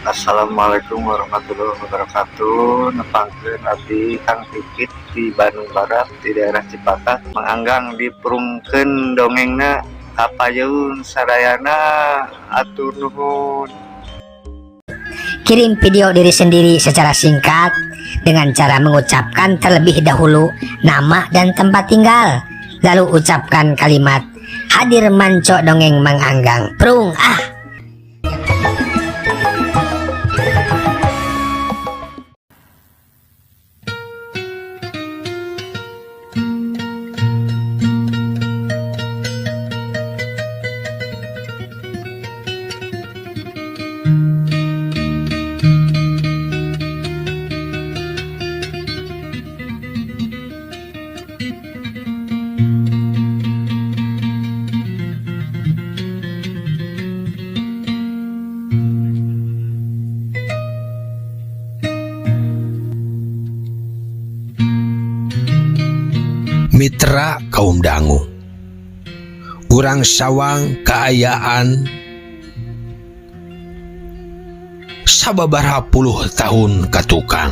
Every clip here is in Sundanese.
Assalamualaikum warahmatullahi wabarakatuh. Nepangkeun abdi Kang Pipit di Bandung Barat, di daerah Cipatat. Mang Anggang diprungkeun dongengna kapayun sadayana, atur nuhun. Kirim video diri sendiri secara singkat dengan cara mengucapkan terlebih dahulu nama dan tempat tinggal. Lalu ucapkan kalimat, "Hadir manco dongeng Mang Anggang. Prung ah." Mitra kaum dangu, urang sawang kaayaan sababaraha puluh tahun ka tukang.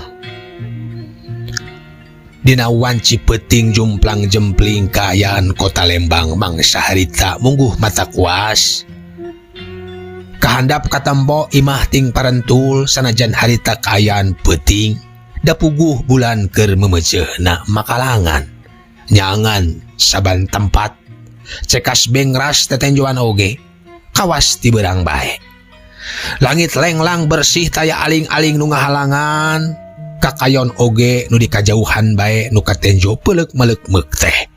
Dina wanci peuting jumplang jempling kaayaan kota Lembang mangsa harita mungguh mata kuas. Kahandap katempo imah ting parentul, sanajan harita kaayaan peuting da puguh bulan keur meumeuceuhna makalangan nyangan saban tempat, cekas bengras tetenjoan oge kawas ti beurang bae. Langit lenglang bersih, taya aling-aling nu ngahalangan. Kakayon oge nu di kajauhan bae nu katenjo peuleuk meleuk teh.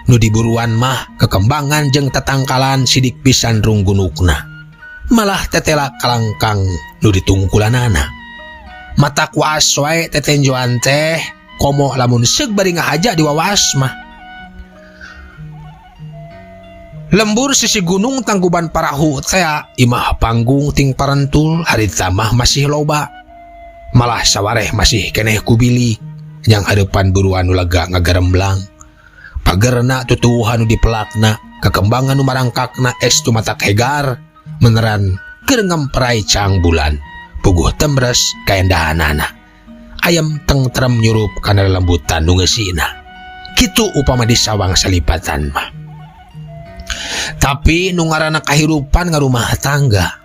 Nu diburuan mah kekembangan jeung tatangkalan sidik pisan runggunukna, malah tetela kalangkang nu ditungkulanana. Mata kuas wae tetenjoan teh, komo lamun seug bari ngahaja di wawas mah. Lembur sisi gunung Tangkuban Parahu tea imah panggung ting parentul harita mah masih loba, malah sawareh masih keneh kubili yang hadapan buruan nu lega ngagaremblang. Pagerna tutuwuhan nu dipelakna, kekembangan nu marangkakna estu matak hegar meneran keur ngemperai cang bulan. Puguh temres kaendahanana, ayam tengtrem nyurup kana lembutan nu ngeusina. Kitu upama di sawang salipatan mah. Tapi nu ngaranna kahirupan ngarumah tangga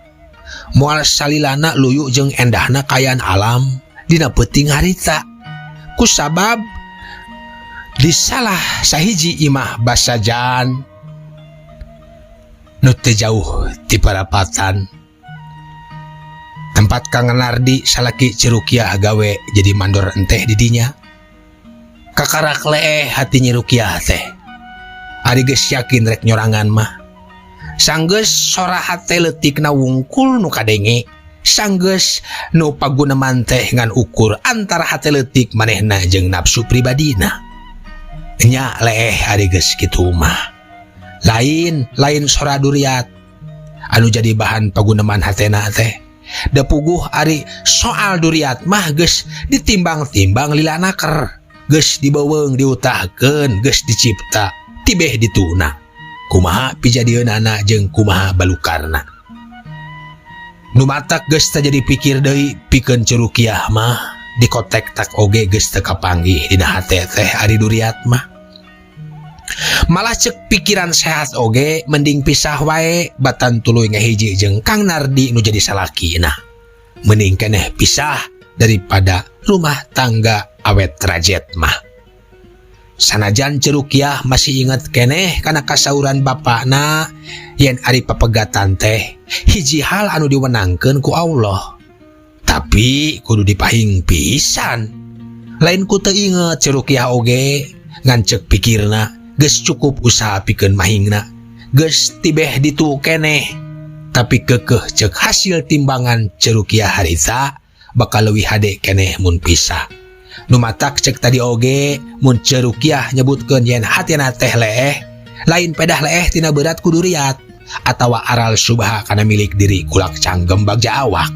moal salilana luyu jeung endahna kaayaan alam dina peuting harita, kusabab di salah sahiji imah basajan nu teu jauh ti parapatan tempat Kang Nardi salaki Ceu Rukiah gawe jadi mandor enteh di dinya, kakarak leeh hati Nyi Rukiah teh. Ari geus yakin rek nyorangan mah, sanggeus sora hate leutikna wungkul nu kadenge, sanggeus nu paguneman teh ngan ukur antara hate leutik manehna jeung nafsu pribadina. Nya leeh ari geus kitu mah. Lain lain sora duriat anu jadi bahan paguneman hatena teh. Da puguh ari soal duriat mah geus ditimbang-timbang lila naker, geus dibeuweung diutahkeun, geus dicipta tibeh dituna. Kumaha pijadieunana jeung kumaha balukarna. Nu matak geus teu jadi pikir deui pikeun Ceu Rukiah mah, dikotek tak oge geus teu kapanggih dina hate teh ari duriat mah. Malah cek pikiran sehat oge mending pisah wae batan tuluy ngahiji jeung Kang Nardi nu jadi salakina. Mending keneh pisah daripada rumah tangga awet trajet mah. Sanajan Ceu Rukiah masih inget keneh kana kasauran bapakna yen ari papegatan teh hiji hal anu diwenangkeun ku Allah. Tapi kudu dipahing pisan. Lain ku teu inget Ceu Rukiah oge, ngan cek pikirna geus cukup usaha pikeun mahingna, geus tibeh ditu keneh. Tapi kekeh cek hasil timbangan Ceu Rukiah harita bakal leuwih hade keneh mun pisah. Nu matak cek tadi oge mun Ceu Rukiah nyebutkeun yen hatina teh leeh, lain pedah leeh tina berat ku duriat atawa aral subha kana milik diri kulak canggem bagja awak.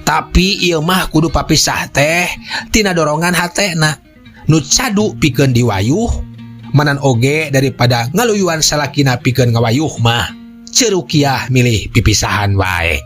Tapi ieu mah kudu papisah teh tina dorongan hatena nu cadu pikeun diwayuh manan oge daripada ngaluyuan salakina pikeun ngawayuh mah, Ceu Rukiah milih pipisahan wae.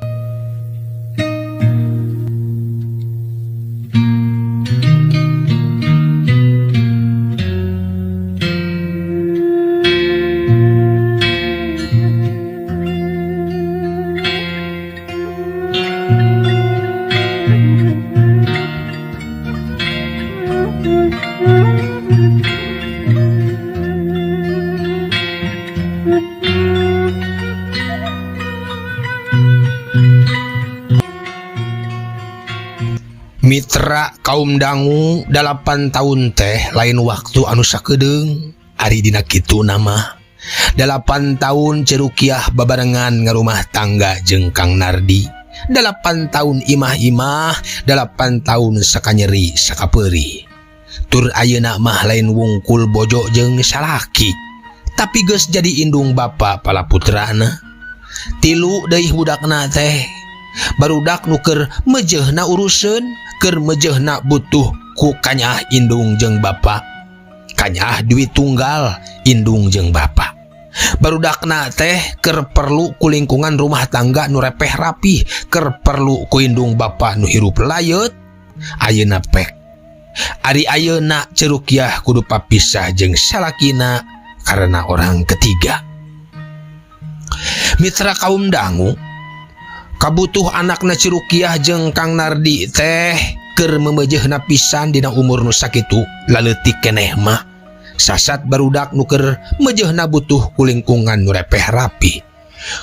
Mitra kaum dangu, 8 tahun teh lain waktu anu sakedeung. Ari dina kitu nama 8 tahun Ceu Rukiah babarengan ngarumah tangga jeung Kang Nardi, 8 tahun imah-imah, 8 tahun sakanyeri sakapeurih. Tur ayeuna mah lain wungkul bojo jeung salaki, tapi geus jadi indung bapa pala putrana. 3 deui budakna teh, barudak nu keur mejehna uruseun, keur mejehna butuh ku kanyaah indung jeung bapa, kanyaah duit tunggal indung jeung bapa. Barudakna teh keur perlu ku lingkungan rumah tangga nu repeh rapih, keur perlu ku indung bapa nu hirup layeut. Ayeuna pek ari ayeuna Ceu Rukiah kudu papisah jeung salakina karena orang ketiga. Mitra kaum dangu, kabutuh anakna Ceu Rukiah jeung Kang Nardi teh keur memejehna pisan dina umur nu sakitu laleutik keneh mah. Sasat barudak nu keur mejehna butuh ku lingkungan nu repeh rapi.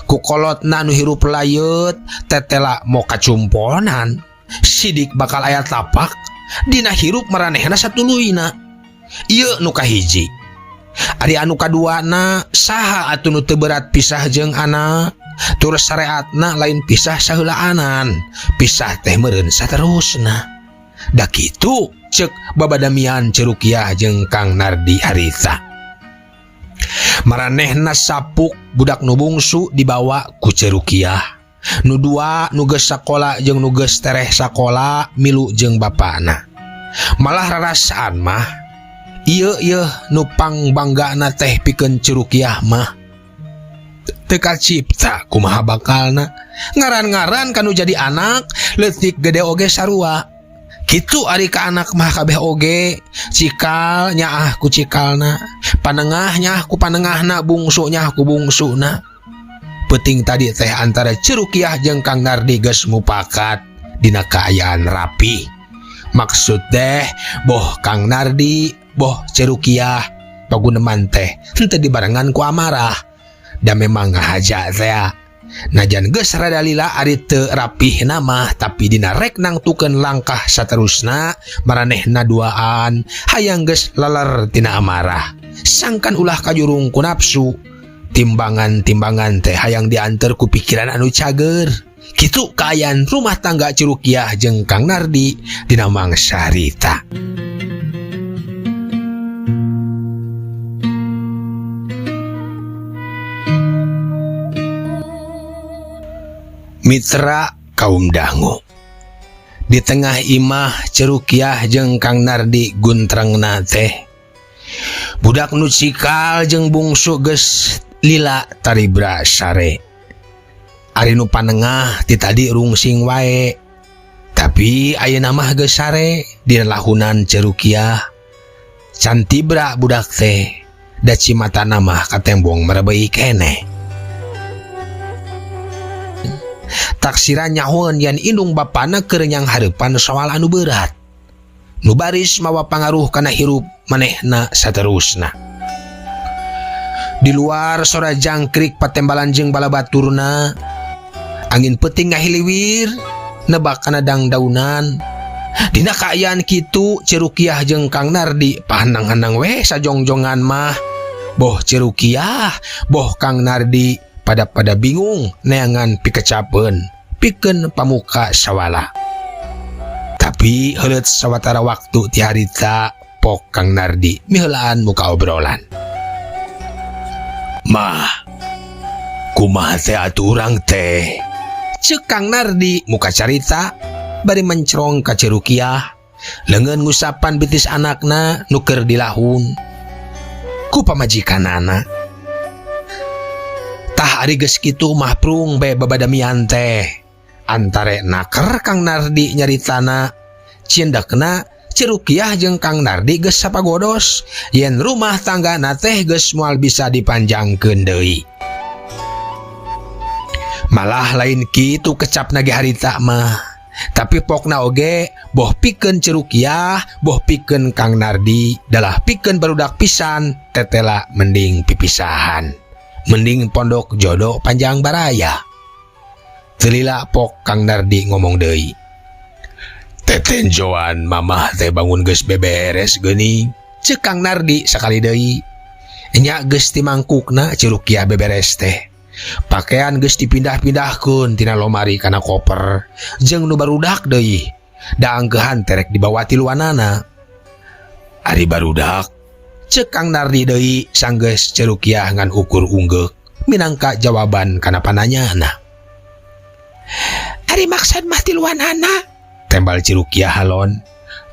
Ku kolotna nu hirup layeut tetela mo kacumponan, sidik bakal aya tapak dina hirup maranehna satuluyna. Ieu nu kahiji. Ari anu kaduana, saha atuh nu teu berat pisah jeung anak? Tur sareatna lain pisah saheulaanan, pisah teh meureun saterusna. Da kitu cek babadamian Ceu Rukiah jeung Kang Nardi harita. Maranehna sapuk budak nu bungsu dibawa ku Ceu Rukiah. Nu dua nu geus sakola jeung nu geus tereh sakola milu jeung bapana. Malah rarasaan mah ieu yeuh nu pangbanggana teh pikeun Ceu Rukiah mah. Teu kacipta kumaha bakalna. Ngaran-ngaran kanu jadi anak leutik gede oge sarua. Kitu ari ka anak mah kabeh oge, cikal nyaah ku cikalna, panengah nyaah ku panengahna, bungsu nyaah ku bungsuna. Peuting tadi teh antara Ceu Rukiah jeung Kang Nardi geus mupakat dina kaayaan rapi. Maksud teh boh Kang Nardi boh Ceu Rukiah paguneman teh henteu dibarengan ku amarah. Da memang ngahaja teh. Najan geus rada lila ari teu rapih mah, tapi dina rek nangtukeun langkah saterusna maranehna duaan hayang geus laler tina amarah. Sangkan ulah kajurung ku nafsu, timbangan-timbangan teh hayang dianter ku pikiran anu cager. Kitu kaayaan rumah tangga Ceu Rukiah jeung Kang Nardi dina mangsa harita. Mitra kaum dangu, di tengah imah Ceu Rukiah jeung Kang Nardi guntrengna teh budak nu cikal jeung bungsu geus lila taribra sare. Ari nu panengah ti tadi rungsing wae, tapi ayeuna mah geus sare dina lahunan Ceu Rukiah. Can tibra budak teh, da cimatana mah katembong merebei keneh. Taksiran nyahoan yen indung bapana keur nyanghareupan soal anu berat. Nu baris mawa pangaruh kana hirup manehna saterusna. Di luar sora jangkrik patembalan jeung balabaturna. Angin peuting ngahiliwir nebak kana dangdaunan. Dina kaayaan kitu Ceu Rukiah jeung Kang Nardi pahanang-hanang weh sajongjongan mah. Boh Ceu Rukiah, boh Kang Nardi pada-pada bingung neangan pikecapeun, pikeun pamuka sawala. Tapi heuleut sawatara waktu ti harita pok Kang Nardi miheulaan muka obrolan. Mah, kumaha teh atuh urang teh? Ceuk Kang Nardi muka carita bari mencrong ka Ceu Rukiah, leungeun ngusapan betis anakna nu keur dilahun ku pamajikanana. Tah ari geus kitu mah prung bae babadamian teh. Antare naker Kang Nardi nyaritana, cindekna Ceu Rukiah jeung Kang Nardi geus sapagodos yen rumah tanggana teh geus moal bisa dipanjangkeun deui. Malah lain kitu kecapna ge harita mah. Tapi pokna oge boh pikeun Ceu Rukiah, boh pikeun Kang Nardi, dalah pikeun barudak pisan tetela mending pipisahan. Mending pondok jodoh panjang baraya. Teu lila pok Kang Nardi ngomong deui. Tetela Tenjoan mamah teh bangun geus beberes geuning, ceuk Kang Nardi sakali deui. Nya geus ti mangkukna Ceu Rukiah beberes teh. Pakaian geus dipindah-pindahkeun tina lomari kana koper jeung nu barudak deui. Da angkeuhan teh rek dibawa tiluanana. Ari barudak, ceuk Kang Nardi deui sanggeus Ceu Rukiah ngan ukur unggeuk minangka jawaban kana pananyana. Ari maksad mah tiluanana, tembal Ceu Rukiah halon.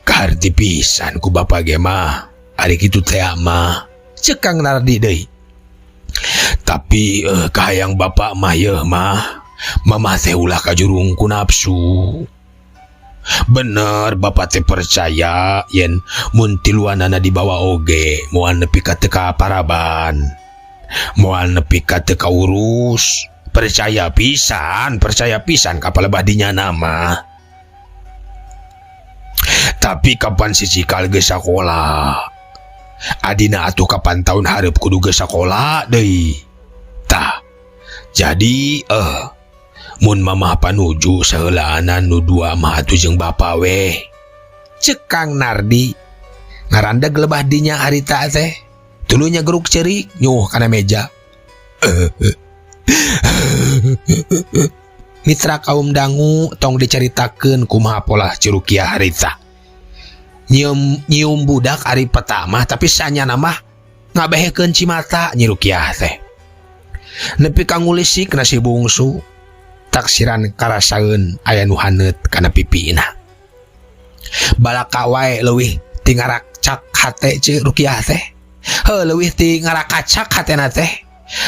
Kaharti pisan ku bapa ge mah, ari kitu teh mah, ceuk Kang Nardi deui. Tapi kahayang bapak mah yeuh mah, mamah teh ulah kajurung ku nafsu. Bener bapak teh percaya yen mun tiluanana dibawa oge moal nepi ka teu kaparaban, moal nepi ka teu kaurus. Percaya pisan, percaya pisan ka palebah dinya mah. Tapi kapan si Cikal geus sakola? Adina atuh kapan tahun hareup kudu geus sakola deui. Tah, jadi mun mamah panuju saheulaanan nu dua mah atuh jeung bapa weh. Ceuk Kang Nardi ngarandeg lebah dinya harita teh. Tuluy nyegeruk ceurik nyuh kana meja. Mitra kaum dangu tong dicaritakeun kumaha polah Ceu Rukiah harita. Nyium budak ari peta mah tapi sanyana mah ngabehekeun cimata Nyi Rukiah teh. Nepi ka ngulisik na si bungsu taksiran karasaeun aya nu haneut kana pipina. Balaka wae leuwih ti ngarakcak hate Ceu Rukiah teh. Heuh leuwih ti ngarakacak hatena teh.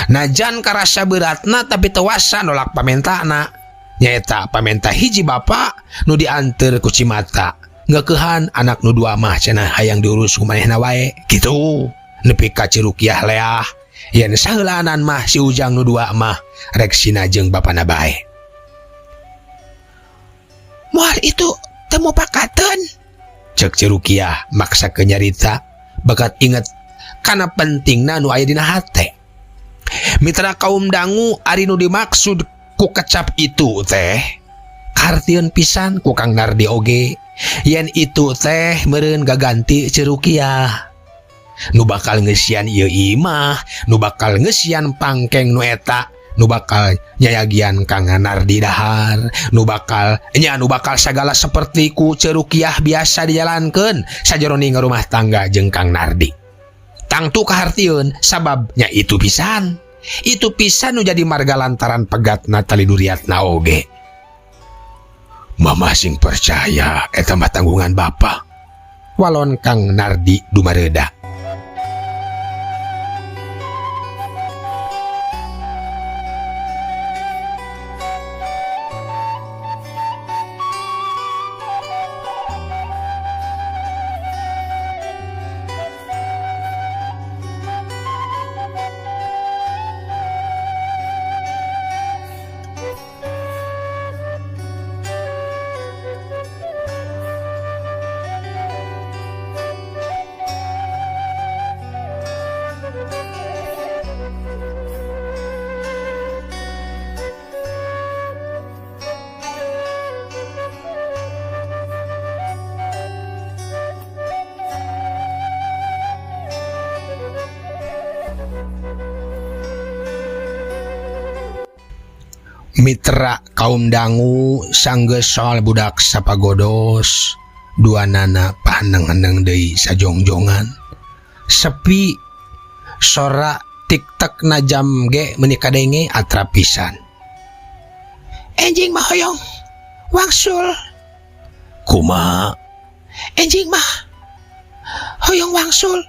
Najan karasa beratna tapi tewasa nolak pamentana. Nyaeta pamenta hiji bapa nu dianteur ku cimata. Ngeukehan anak nu dua mah cenah hayang diurus ku manehna wae kitu. Nepi ka Ceu Rukiah leah yen saheulaanan mah si Ujang nu dua mah rek sina jeung bapana bae. Moal itu teu mupakateun, ceuk Ceu Rukiah maksa ke nyarita bakat inget kana pentingna nu aya dina hate. Mitra kaum dangu ari nu dimaksud ku kecap itu teh kahartieun pisan ku Kang Nardi oge yen itu teh meureun gaganti Ceu Rukiah. Nu bakal ngeusian ieu imah, nu bakal ngeusian pangkeng nu eta, nu bakal nyayagian Kang Nardi dahar, nu bakal nya nu bakal sagala seperti ku Ceu Rukiah biasa dijalankeun sajeroning rumah tangga jeung Kang Nardi. Tangtu kahartieun sabab nya itu pisan. Itu pisan nu jadi marga lantaran pegatna tali duriatna oge. Mama sing percaya eta mah tanggungan bapa. Walon Kang Nardi dumareuda. Mitra kaum dangu sanggeus soal budak sapagodos dua nana paheneng-heneng deui sajongjongan sepi sora tik-tek na jam ge meuni kadenge atrap pisan. Enjing mah hoyong wangsul. Kumaha? Enjing mah hoyong wangsul.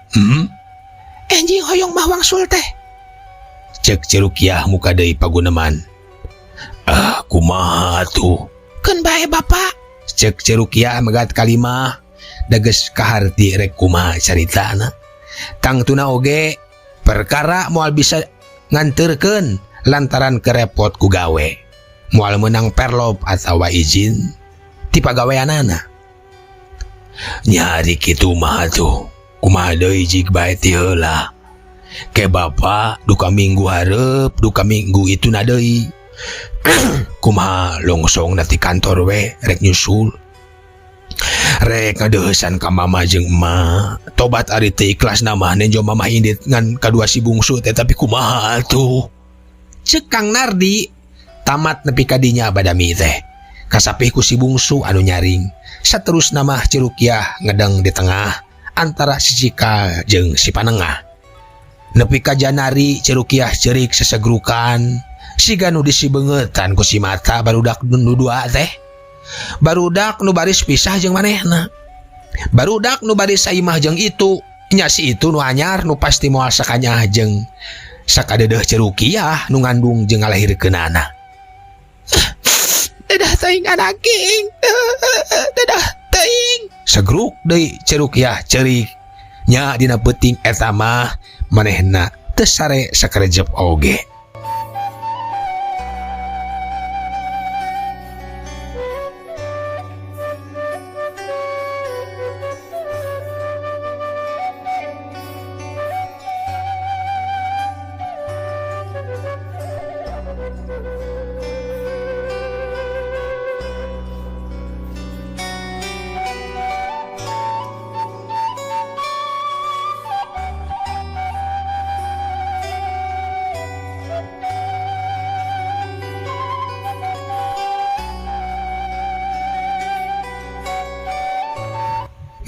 Enjing hoyong mah wangsul teh. Cek Ceu Rukiah muka deui paguneman. Kumaha tuh? Keun bae bapak. Cek Ceu Rukiah megat kalimah dages kaharti rek kumaha caritana. Tangtuna oge perkara moal bisa nganterkeun lantaran kerepot ku gawe. Moal meunang perlop atawa izin ti pagaweanana. Nyari kitu mah tuh. Kumaha deui jig bae ti heula. Ke bapak duka minggu hareup, duka minggu itu na deui. Kumaha longsong na ti kantor we rek nyusul. Rek ngadeuheusan ka mama jeung emak. Tobat ari teu ikhlasna mah nenjo mamah indit ngan kadua si bungsu teh tapi kumaha atuh. Ceuk Kang Nardi tamat nepi ka dinya badami teh. Kasapih ku si bungsu anu nyaring. Saterusna mah Ci Rukiah ngedeng di tengah antara si Cikal jeung si Panengah. Nepi ka janari Ci Rukiah ceurik sesegrukan siga nu disibeungeutan ku si mata barudak nu dua teh. Barudak nu baris pisah jeung manehna. Barudak nu baris saimah jeung itu. Nya si itu nu anyar nu pasti moal sakanyah jeung sakadeudeuh Ci Rukiah nu ngandung jeung ngalahirkeunana. Dadah teuing anaking. Dadah teuing. Segruk deui Ci Rukiah ceurik. Nya dina peuting eta mah manehna teu sare sakerejep oge.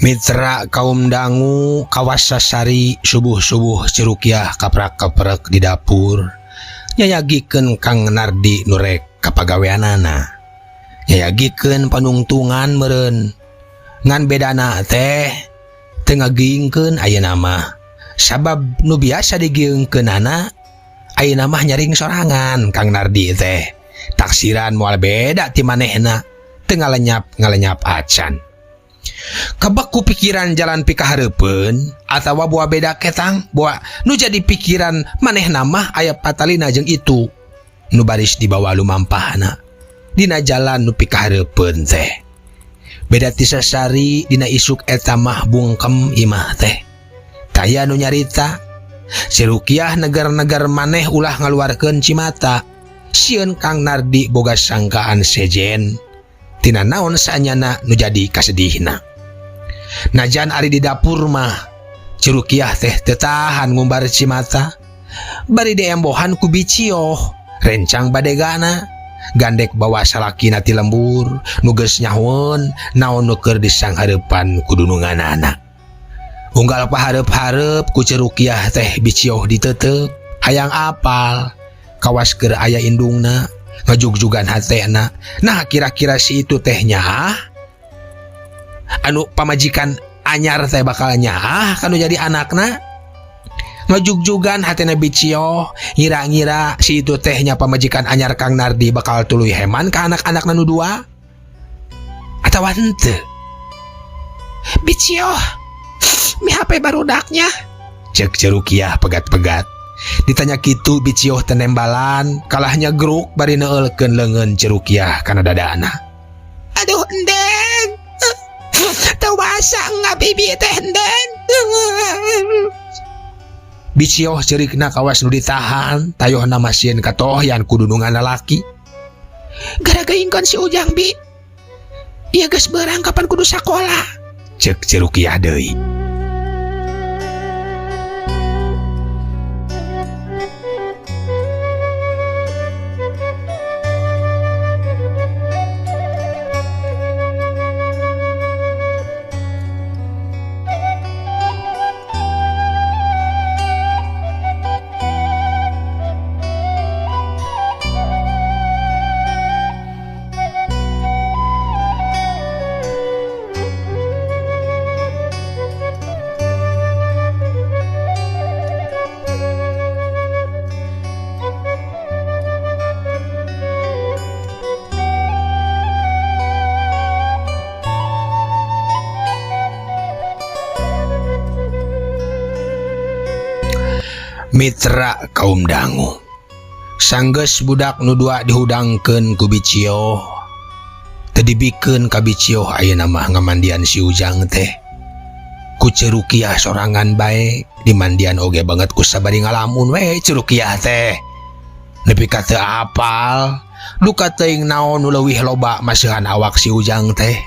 Mitra kaum dangu kawas sasari subuh-subuh Ci Rukiah kaprak-keprek di dapur nyayagikeun Kang Nardi nu rek ka pagaweanana. Nyayagikeun panungtungan meureun. Ngan bedana teh teu ngagiingkeun ayeuna mah. Sabab nu biasa digiingkeunana ayeuna mah nyaring sorangan Kang Nardi teh. Taksiran moal beda ti manehna teu ngalenyap-ngalenyap acan. Kebek ku pikiran jalan pikahareupeun atawa boa beda ketang boa nu jadi pikiran manehna mah aya patalina jeung itu nu baris dibawa lumampahna dina jalan nu pikahareupeun teh. Beda ti sasari dina isuk eta mah bungkem imah teh. Taya nu nyarita Si Rukiah negar-negar maneh ulah ngaluarkeun cimata. Sieun Kang Nardi boga sangkaan sejen. Tina naon saanyana nu jadi kasedihna. Najan ari di dapur mah Ci Rukiah teh teu tahan ngumbar cimata. Bari diembohan ku bicioh rencang badegana. Gandek bawa salakina ti lembur nu geus nyahoeun naon nu keur disanghareupan ku dununganana. Unggal pahareup-hareup ku Ci Rukiah teh bicioh diteuteup hayang apal kawas keur aya indungna. Ngajugjugan hatena. Nah kira-kira si itu teh nyaah anu pamajikan anyar teh bakal nyaah kanu jadi anakna. Ngajugjugan hatena bicioh ngira-ngira si itu teh nya pamajikan anyar Kang Nardi bakal tuluy heman ka anak-anakna nu dua atawa henteu. Bicioh mi HP barudaknya cek Ci Rukiah pegat-pegat. Ditanya kitu bicioh tenembalan kalahnya gruk bari neulkeun leungeun Ci Rukiah kana dadana. Aduh endeng teu basa ngabibi teh endeng. Bicioh cerikna kawas nu ditahan tayohna masieun katohyan ku dunungan lalaki. Gara-gaingkeun si Ujang bi. Ieu geus beurang kapan kudu sakola. Cek Ci Rukiah deui. Mitra kaum dangu sanggeus budak nu dua dihudangkeun ku bicioh teu dibikeun ka bicioh ayeuna mah ngamandian si Ujang teh ku Ci Rukiah sorangan bae dimandian oge banget ku sabari ngalamun we Ci Rukiah teh nepi ka teu apal duka teuing naon nu leuwih loba maseuhan awak si Ujang teh.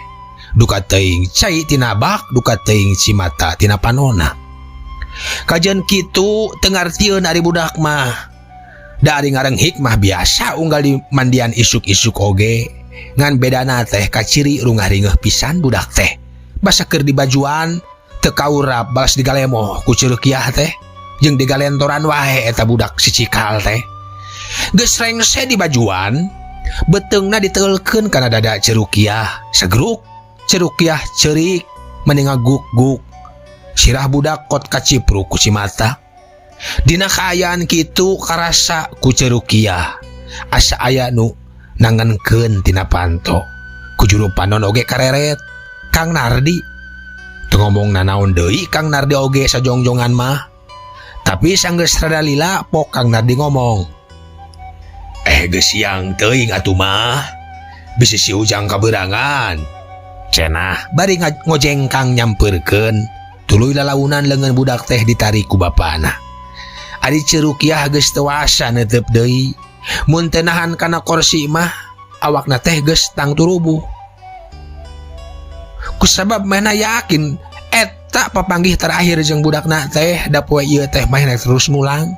Duka teuing cai tina bak, duka teuing cimata tina panona. Kajeun kitu teu ngartieun ari budak mah. Da ari ngarenghik mah biasa unggal di mandian isuk-isuk oge. Ngan bedana teh kaciri rungah-ringeuh pisan budak teh. Basa keur dibajuan teu kaurap balas digalemoh ku Ceu Rukiah teh. Jeung digalentoran wae eta budak si cikal teh. Geus rengse dibajuan, beuteungna diteulkeun kana dada Ceu Rukiah. Segruk, Ceu Rukiah ceurik meni ngaguk-guk. Sirah budak kot kacipruk ku cimata. Dina kaayaan kitu karasa ku Ceu Rukiah asa aya nu nangenkeun tina panto. Ku juru panon oge kareret Kang Nardi. Teu ngomong nanaon deui Kang Nardi oge sajongjongan mah. Tapi sanggeus rada lila pok Kang Nardi ngomong. Geus siang teuing atuh mah. Bisi si Ujang kaberangan. Cenah bari ngojengkang nyampeurkeun. Tuluy lalaunan leungeun budak teh ditarik ku bapana. Ari Ceu Rukiah geus teu wasa neuteup deui. Mun teu nahan kana korsi mah awakna teh geus tangturubuh. Kusabab manehna yakin eta papanggih terakhir jeung budakna teh da poe ieu teh manehna terus mulang.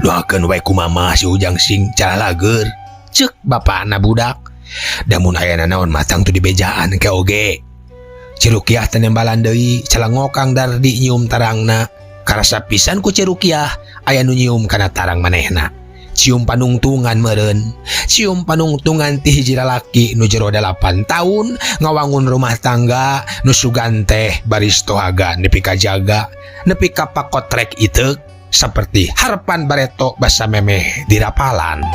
Doakeun we ku mama si Ujang sing calalager. Ceuk bapana budak. Da mun aya nanaon mah tangtu dibejaan ke oge. Ceu Rukiah teh nembalan deui celengok Kang Dardi nyium tarangna. Karasa pisan ku Ceu Rukiah aya nu nyium kana tarang manehna. Cium panungtungan meureun. Cium panungtungan ti hiji lalaki nu jero 8 tahun ngawangun rumah tangga nu sugan teh baris tohaga nepi ka jaga nepi ka pakotrek iteuk seperti harpan bareto basa memeh dirapalan.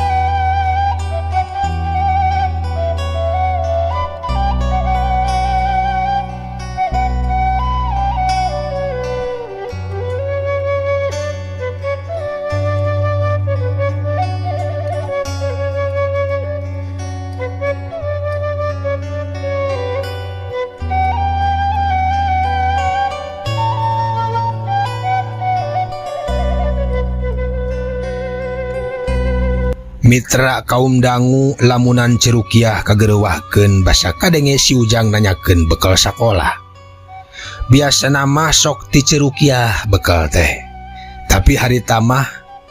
Mitra kaum dangu lamunan Ceu Rukiah kagerewahkeun basa kadenge si Ujang nanyakeun bekal sakola. Biasana mah sok ti Ceu Rukiah bekal teh. Tapi harita mah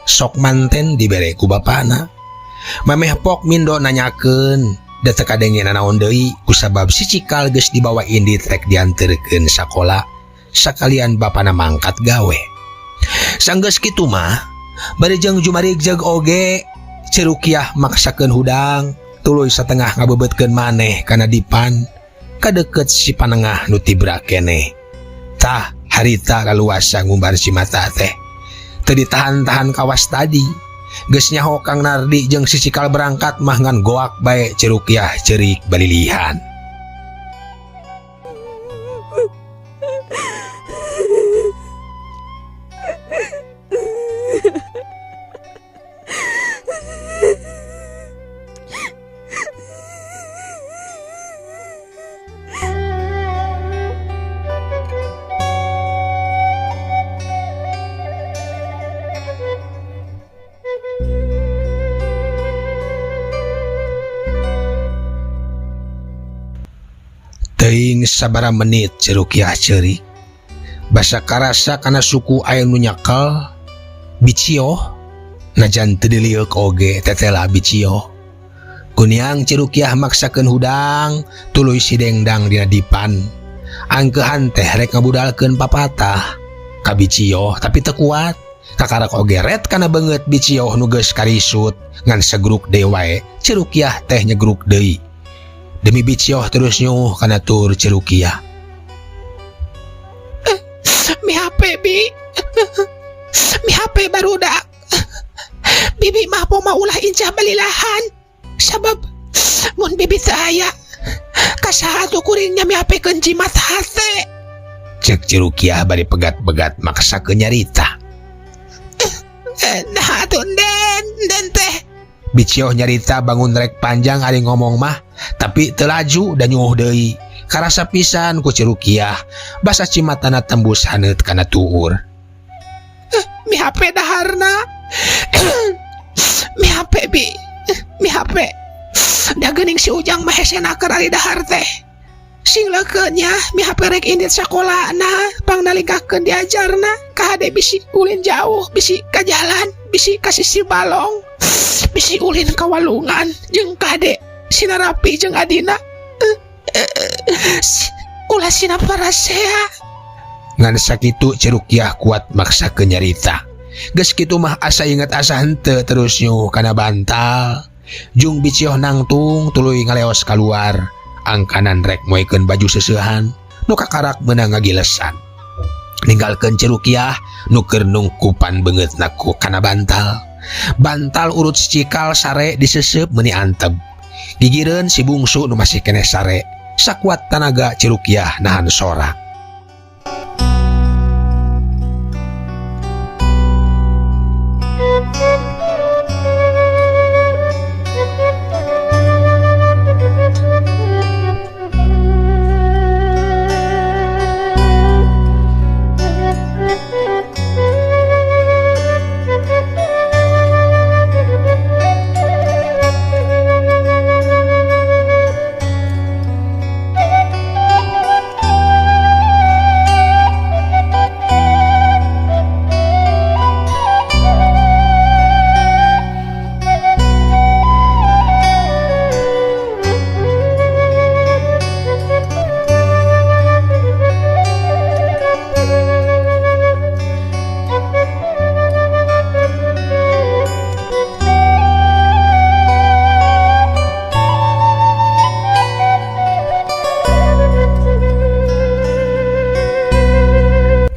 sok manten dibere ku bapana. Mameh pok mindo nanyakeun da teu kadenge nanaon deui kusabab si cikal geus dibawa indit rek dianterkeun sakola sakalian bapana mangkat gawe. Sanggeus kitu mah bari jeung jumarik jeung oge Ceu Rukiah maksakeun hudang tuluy satengah ngabebeutkeun maneh kana dipan kadeukeut si panengah nu tibra keneh. Tah harita laluasa ngumbar cimata teh. Teu ditahan-tahan kawas tadi. Geus nyaho Kang Nardi jeung si cikal berangkat mah ngan goak bae Ceu Rukiah ceurik balilihan. Teuing sabaraha menit Ceu Rukiah ceurik. Basa karasa kana suku aya nu nyakel bicioh najan teu dilieuk oge tetela bicioh. Kuniang Ceu Rukiah maksakeun hudang tuluy sidengdang dina dipan. Angkeuhan teh rek ngabudalkeun papatah ka bicioh tapi teu kuat. Kakarak oge ret kana beungeut bicioh nu geus karisut ngan segruk deui wae Ceu Rukiah teh nyegruk deui. Demi bicioh terus nyuh kana tur Ceu Rukiah. Mi HP bi. Mi HP barudak. Bibi mah po maulah incah balilahan. Sabab mun bibi teu aya kasaha atuh kuringnya mi HP keun jimat hate. Cek Ceu Rukiah bari pegat-pegat maksa ke nyarita. Nah atuh den teh. Bicioh nyarita bangun rek panjang ari ngomong mah tapi teu laju dan nyuh deui. Karasa pisan ku Ceu Rukiah basa cimatana tembus haneut kana tuur. Mi HP daharna. Mi HP bi. Mi HP. Da geuning si Ujang mah hese naker ari dahar teh. Sing leukeun nya mihape rek indit sakolana pangnalingkakeun diajarna kahade bisi ulin jauh bisi ka jalan bisi ka sisi balong bisi ulin ka walungan jeung kade sina rapi jeung adina ulah sina parasea. Ngan sakitu Ci Rukiah kuat maksakeun nyarita. Geus kitu mah asa inget asa henteu terus nyuh kana bantal. Jung Bicioh nangtung tuluy ngaleos kaluar angkanan rek moekeun baju seuseuhan nu kakarak meunang ngagilesan. Ninggalkeun Ci Rukiah nu keur nungkupan beungeutna ku kana bantal. Bantal urut si Cikal sare diseseup meuni antep. Gigireun si bungsu nu masih keneh sare. Sakuat tanaga Ci Rukiah nahan sorak.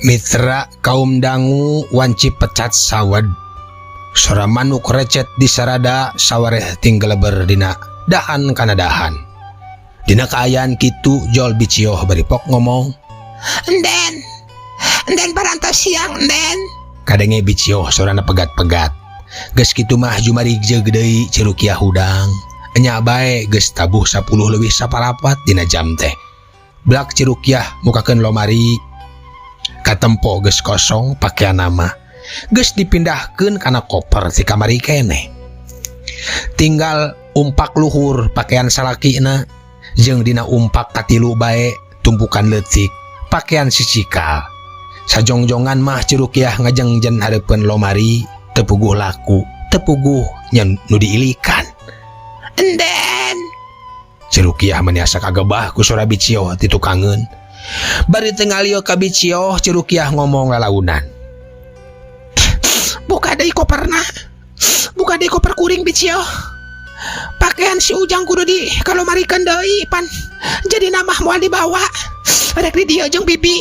Mitra kaum dangu wanci pecat sawed. Sora manuk recet di sarada sawareh tinggeleber dina dahan kana dahan. Dina kaayaan kitu jol Bicioh bari pok ngomong. Enden, enden parantos siang enden. Kadenge Bicioh sorana pegat-pegat. Geus kitu mah jumarig deui Ci Rukiah hudang. Enya bae geus tabuh 10 leuwih saparapat dina jam teh. Blak Ci Rukiah mukakeun lomari. Katempo geus kosong pakaian nama. Geus dipindahkeun kana koper ti kamari keneh. Tinggal umpak luhur pakaian salakina jeung dina umpak katilu bae tumpukan leutik pakaian si Cikal. Sajongjongan mah Ci Rukiah ngajengjen hareupeun lomari teu puguh laku, teu puguh nya nu diilikan. Enden. Ci Rukiah meni asa kagebah ku sora Bicioh ti tukangeun. Bari teu ngalio ka Bicioh, Ci Rukiah ngomong lalaunan. Buka deui koperna. Buka deui koper kuring Bicioh. Pakaian si Ujang kudu di kalomarikeun deui pan. Jadi namah moal dibawa. Rek di dieu jeung bibi.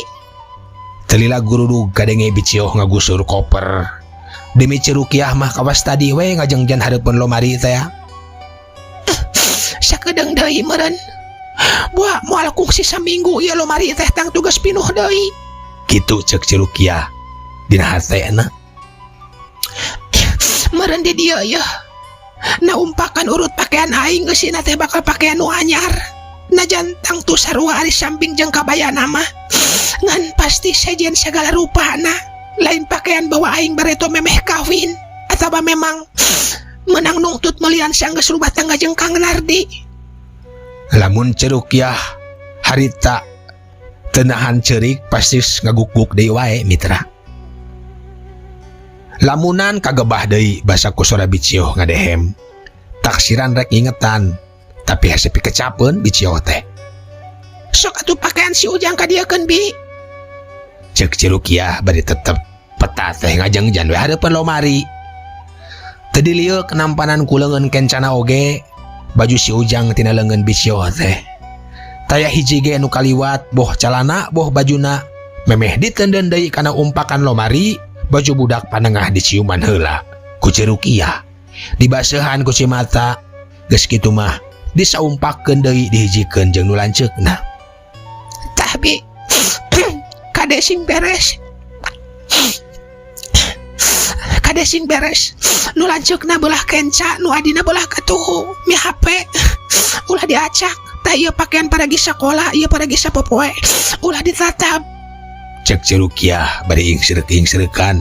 Telila gurudug kadenge Bicioh ngagusur koper. Demi Ci Rukiah mah kawas tadi we ngajengjan hareupeun lomari teh. Sakedeung deui meureun. Buah moal kungsi saminggu ieu lomari teh tang tugas pinuh deui. Kitu ceuk Ci Rukiah dina hatena. Meureun di dieu yeuh. Na umpakan urut pakaian aing geusina teh bakal pakaian nu anyar. Najan tangtu sarua ari samping jeung kabayana mah. Ngan pasti sejen sagala rupana. Lain pakaian bawa aing bareto memeh kawin atawa memang menang nungtut melian sanggeus rumah tangga jeung Kang Nardi. Lamun Ci Rukiah harita tenahan ceurik pasti ngagukguk deui wae mitra. Lamunan kagebah deui basa ku sora Bicioh ngadehem. Taksiran rek ngingetan tapi hese pikecapeun Bicioh teh. Sok atuh pakaian si Ujang kadieukeun bi. Ceuk Ci Rukiah bari tetep peta teh ngajengjan we hareupeun lomari. Teu dilieuk nampanan ku leungeun kencana oge. Baju si Ujang tina leungeun Bicioh teh. Taya hiji ge nu kaliwat boh calana boh bajuna. Memeh ditenden deui kana umpakan lomari, baju budak panengah diciuman heula ku Ci Rukiah. Dibaseuhan ku cimata, geus kitu mah disaumpakeun deui dihijikeun jeung nu lanceukna. Tah bi, kade sing beres. Kade sing beres. Nu lanceukna belah kenca, nu adina belah katuhu. Mi hape ulah diacak. Tah ieu pakaian paragi sakola, ieu paragi sapopoe. Ulah ditatap. Cek Ci Rukiah bari ingsreuk-ingsreukan.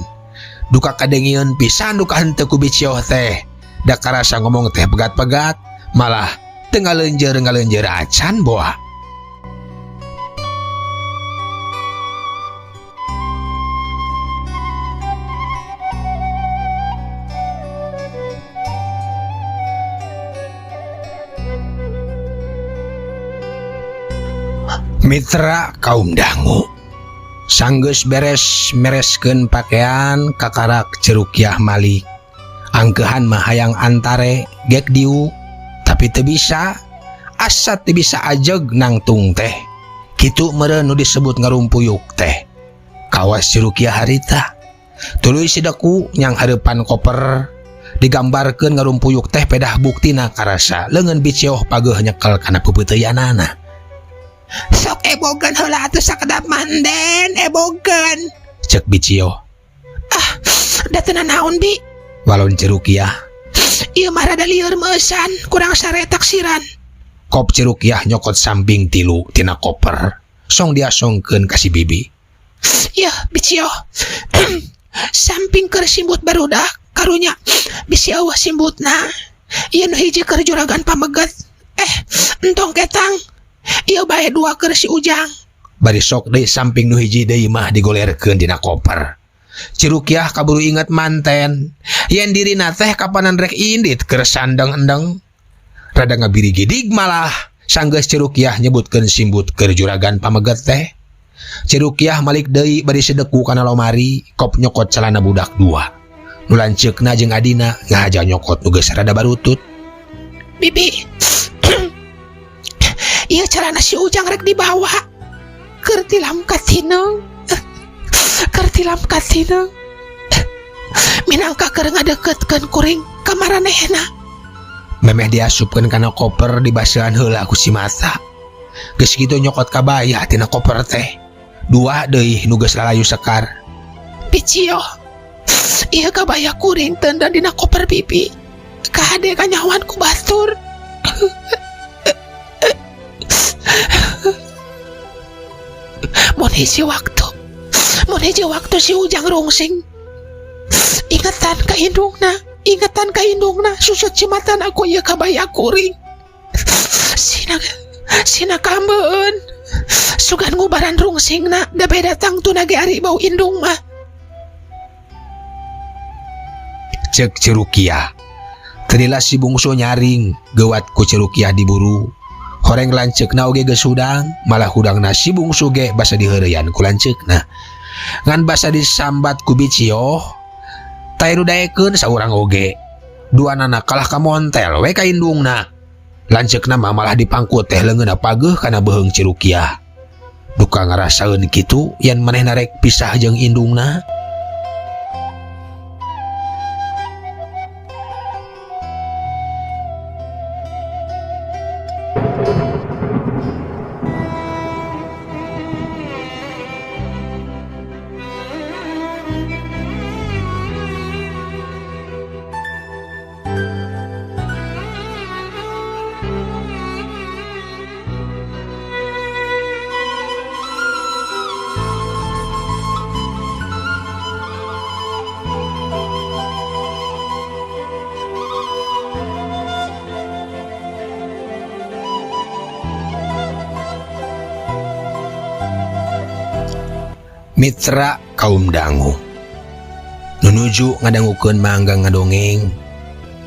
Duka kadengieun pisan duka henteu ku Bicioh teh. Da karasa ngomong teh pegat-pegat, malah teu ngalenjer-ngalenjer acan boa. Mitra kaum dangu sanggeus beres mereskeun pakaian kakarak Ceu Rukiah malik angkeuhan mah hayang antare gek diuk tapi teu bisa asa teu bisa ajeg nangtung teh kitu meureun nu disebut ngarumpuyuk teh kawas Ceu Rukiah harita tuluy sideku nyanghareupan koper digambarkeun ngarumpuyuk teh pedah buktina karasa leungeun bicioh pageuh nyekel kana peupeuteuyanana. Sok ebogan heula atuh sakedap manden ebogan cek bicioh. Ah, da teu nanaon bi walon Ceu Rukiah. Ieu mah rada lieur meusan kurang sare taksiran. Kop Ceu Rukiah nyokot samping tilu tina koper song diasongkeun ka si bibi. Yeuh bicioh samping keur simbut barudak karunya bisi eueuh simbutna. Ieu nu hiji keur juragan pameget. Entong ketang. Ieu bae dua keur si Ujang. Bari sok deui samping nu hiji deui mah digolerkeun dina koper. Ceu Rukiah kaburu inget manten. Yen dirina teh kapanan rek indit keur sandeng-endeng. Rada ngabirigidig malah sanggeus Ceu Rukiah nyebutkeun simbut keur juragan pameget teh. Ceu Rukiah malik deui bari sedeku kana lomari kop nyokot celana budak dua. Nu lanceukna jeung adina ngahaja nyokot nu geus rada barutut. Bibi, ieu celana si Ujang rek dibawa. Keur tilam katineung. Keur tilam katineung. Minangka keur ngadeukeutkeun kuring ka maranehna. Memeh diasupkeun kana koper dibaseuan heula ku si mata. Geus kitu nyokot kabaya tina koper teh. Dua deui nu geus lalayu sekar. Bicioh, ieu kabaya kuring teu dina koper bibi. Kahade kanyawan ku batur. Mun hiji waktu si Ujang rungsing. Ingetan ka indungna, ingetan ka indungna, susut cimatan aku ieu kabaya kuring. Sina kambeun. Sugan ngubaran rungsingna, da beda tangtuna ge ari bau indung mah. Cek Ceu Rukiah. Tadilah si bungsu nyaring, gewat ku Ceu Rukiah diburu. Horeng lanceukna oge geus hudang, malah hudangna si bungsu ge basa diheureyan ku lanceukna. Ngan basa disambat ku bicioh, teh nu daekeun saurang oge. Duanana kalah ka montel we ka indungna. Lanceukna mah malah dipangkut teh leungeunna pageuh kana beuheung Ceu Rukiah. Duka ngarasaeun kitu yen manehna rek pisah jeung indungna. Mitra kaum dangu nunuju ngadangukeun Mang Anggang ngadongeng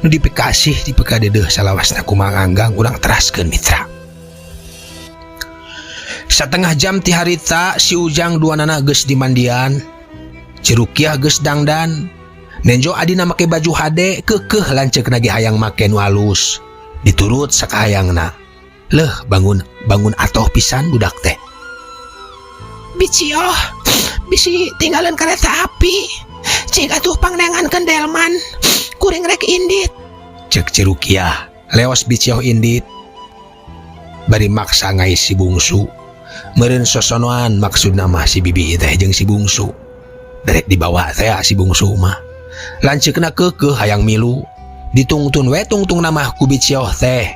nu dipikasih dipikadedeuh salawasna ku Mang Anggang urang teraskeun mitra. Satengah jam ti harita si Ujang duanana geus dimandian, Ceu Rukiah geus dangdan, nenjo adina make baju hade keukeuh lanceukna ge hayang make nu alus, diturut sakahayangna. Leuh bangun bangun atoh pisan budak teh. Bicioh, bisi tinggalan kereta api. Cik atuh pangnengankeun delman, kuring rek indit. Cek Ceu Rukiah, leos bicioh indit. Bari maksa ngais si bungsu. Meureun sosonoan maksudna mah si bibi teh jeung si bungsu. Derek dibawa teh si bungsu mah. Lanceukna keukeuh hayang milu. Ditungtun we tungtungna mah ku bicioh teh.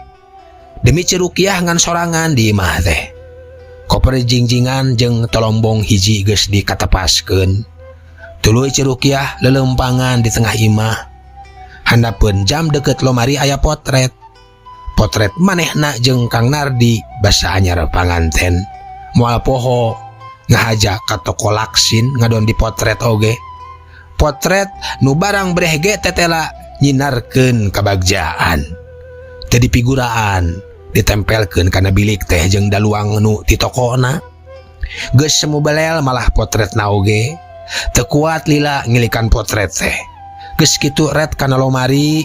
Demi Ceu Rukiah ngan sorangan di imah teh. Koper jingjingan jeung tolombong hiji geus dikatepaskeun. Tuluy Ceu Rukiah lelempangan di tengah imah. Handapeun jam deket lomari aya potret. Potret manehna jeung Kang Nardi basa anyar panganten. Moal poho ngahaja ka toko laksin ngadon di potret oge. Potret nu barang breh ge tetela nyinarkeun kabagjaan. Teu dipiguraan, Ditempelkeun kana bilik teh jeung daluang nu ti tokona. Geus semu belel malah potretna oge. Teu kuat lila ngilikan potret teh. Geus kitu ret kana lomari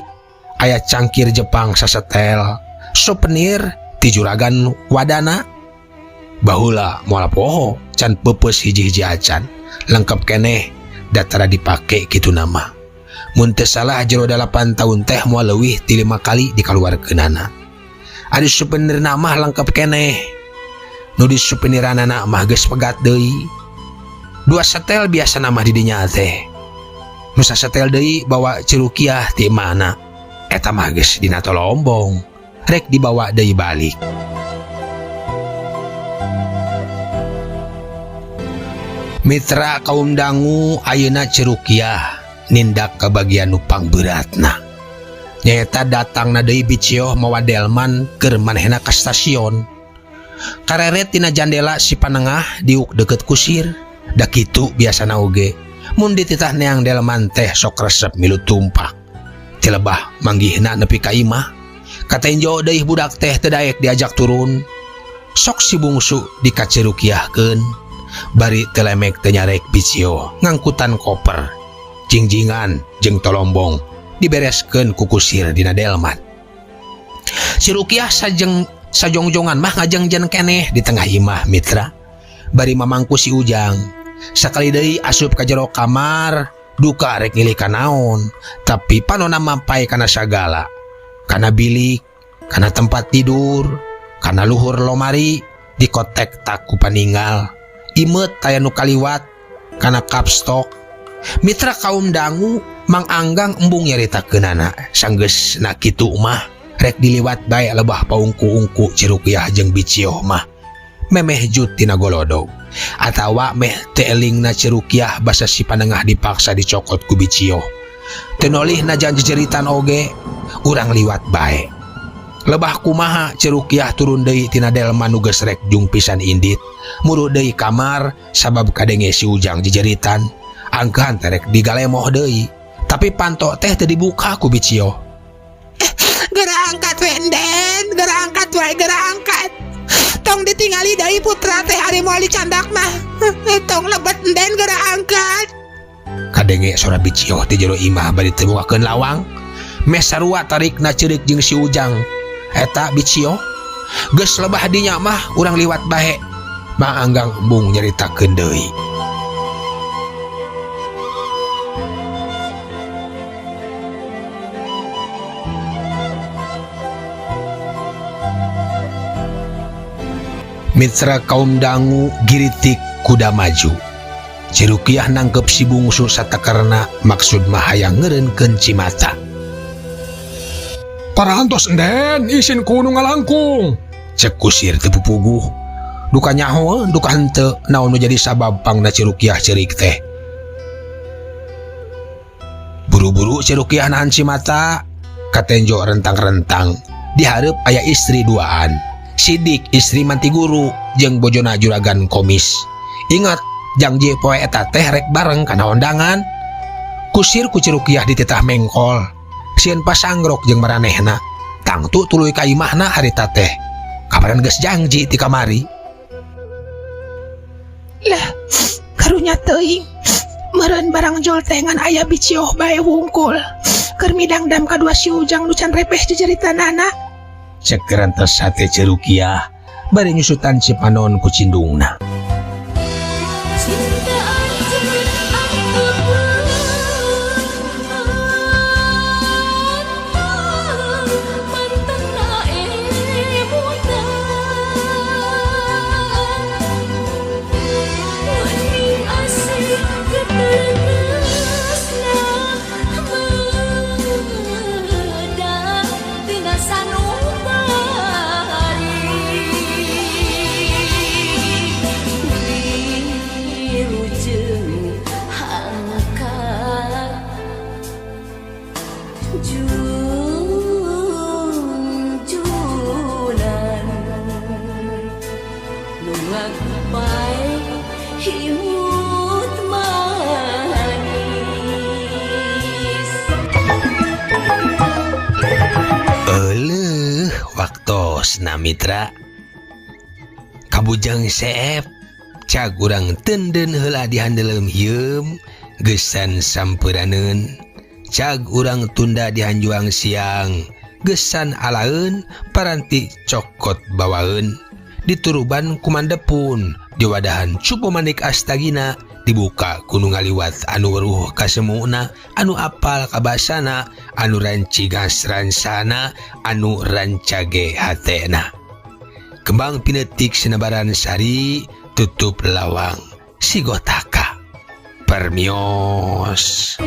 aya cangkir Jepang sasetel, souvenir ti juragan wadana. Baheula moal poho can peupeus hiji-hiji acan, lengkap keneh datara dipake kitu nama. Mun teu salah jero 8 tahun teh moal leuwih ti 5 kali dikaluarkeunana. Ari souvenirna mah lengkap keneh. Nu di souveniranana mah geus pegat deui. 2 setel biasana mah di dinya teh. Nu sasetel deui bawa Ceu Rukiah ti mana. Eta mah geus dina tolombong, rek dibawa deui balik. Mitra kaum dangu ayeuna Ceu Rukiah nindak ka bagian nu pangberatna. Nyaeta datangna deui Bicioh mawa delman keur manehna ka stasiun. Kareret tina jandela si panengah diuk deukeut kusir. Da kitu biasana oge. Mun dititah neang delman teh sok resep milu tumpak. Tilebah manggihna nepi ka imah. Katenjo deui budak teh teu daek diajak turun. Sok si bungsu dikacerukiahkeun. Bari telemek teu nyarek Bicioh ngangkutan koper. Jingjingan jeung tolombong dibereskeun ku kusir dina delman. Si Rukiah sajeng sajongjongan mah ngajengjen keneh di tengah imah mitra. Bari mamangku si Ujang. Sakali deui asup ka jero kamar, duka rek ngilih ka naon, tapi panona mampai kana sagala. Kana bilik, kana tempat tidur, kana luhur lomari, dikotek tak ku paninggal. Imeut aya nu kaliwat kana kapstok. Mitra kaum dangu Mang Anggang embung nyaritakeunana sanggeus na kitu mah rek diliwat bae lebah paungku-ungku Ceu Rukiah jeung Bicioh mah memeh jut tina golodog atawa meh teu elingna Ceu Rukiah basa si panengah dipaksa dicokot ku Bicioh. Teu nolihna janji jeritan oge urang liwat bae. Lebah kumaha Ceu Rukiah turun deui tina delman nu geus rek jung pisan indit muru deui kamar sabab kadenge si Ujang jejeritan. Angkehan terek digalemoh deui tapi panto teh teu dibuka ku Bicioh. Geura angkat we Enden, geura angkat wae, geura angkat. Tong ditingali deui putra teh ari moal dicandak mah. Tong lebet Enden, geura angkat. Kadenge sora Bicioh ti jero imah bari teu bukakeun lawang. Meh sarua tarikna ceurik jeung si Ujang. Eta Bicioh geus lebah dinya mah urang liwat bae. Mang Anggang embung nyaritakeun deui. Mitra kaum dangu giritik kuda maju. Ceu Rukiah nangkep si bungsu satakarna maksud mah hayang ngeureunkeun cimata. Parantos Enden isin kudu ngalangkung. Cek kusir teu pupuguh. Duka nyaho duka henteu naon nu jadi sabab pangna Ceu Rukiah ceurik teh. Buru-buru Ceu Rukiah nahan cimata katenjo rentang-rentang dihareup aya istri duaan. Sidik istri manti guru jeung bojona juragan komis. Ingat jangji poe eta teh rek bareng kana ondangan. Kusir ku Ceu Rukiah dititah mengkol. Sieun pasangrok jeung maranehna. Tangtu tuluy ka imahna harita teh. Kabaran geus jangji ti kamari. Lah, karunya teuing. Meureun barang jol teh ngan aya Bicioh bae wungkul. Keur midangdam kadua si Ujang nu can repeh jejeritanana. Cek gerantos sate Ceu Rukiah bari nyusutan cipanon ku cindungna. Cariyosna mitra. Kabujang seep cag urang tenden heula di handeuleum hieum geusan sampeunaneun. Cag urang tunda di hanjuang siang geusan alaeun paranti cokot bawaeun. Dituruban ku Mandepun diwadahan cupu manik astagina dibuka ku nu ngaliwat anu weruh kasemuna anu apal kabasana anu rancigas ransana anu rancage hatena. Kembang pinetik sinebaran sari tutup lawang sigotaka. Permios.